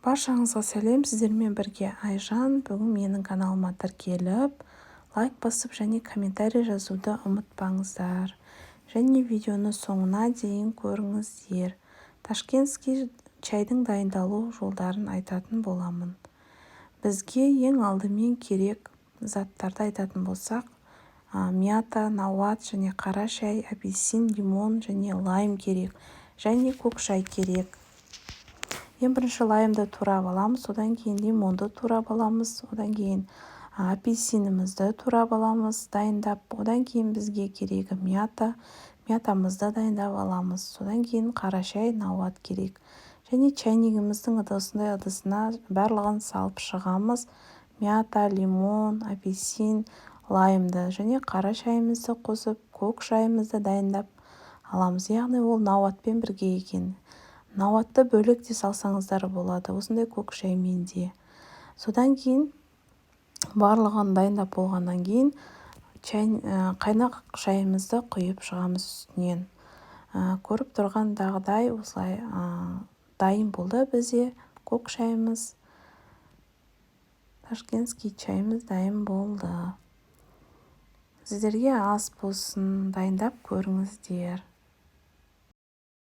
Баршаңызға сәлем! Сіздермен бірге Айжан. Бүгін менің каналыма тіркеліп, лайк басып және комментарий жазуды ұмытпаңыздар және видеоны соңына дейін көріңіздер. Ташкентский чайдың дайындалу жолдарын айтатын боламын. Бізге ең алдымен керек заттарды айтатын болсақ, мята, науат және қара шай, апельсин, лимон және лайм керек және көк шай керек. Ең бірінші лаймды турап аламыз, одан кейін лимонды турап аламыз, одан кейін апельсинімізді турап аламыз дайындап. Одан кейін бізге керегі мята, мятамызды дайындап аламыз. Содан кейін қара шай, науат керек және чайнигіміздің осындай ыдысына барлығын салып шығамыз: мята, лимон, апельсин, лаймды және қара шайымызды қосып, көк шайымызды дайындап аламыз. Яғни ол науатпен бірге екен. Науатты бөлек те салсаңыздар болады, осындай көк шаймен де. Содан кейін барлығын дайындап болғаннан кейін чай, қайнақ шайымызды құйып шығамыз үстінен. Көріп тұрғандағыдай, осылай дайын болды бізде көк шайымыз, ташкентский чайымыз дайын болды. Сіздерге ас болсын, дайындап көріңіздер.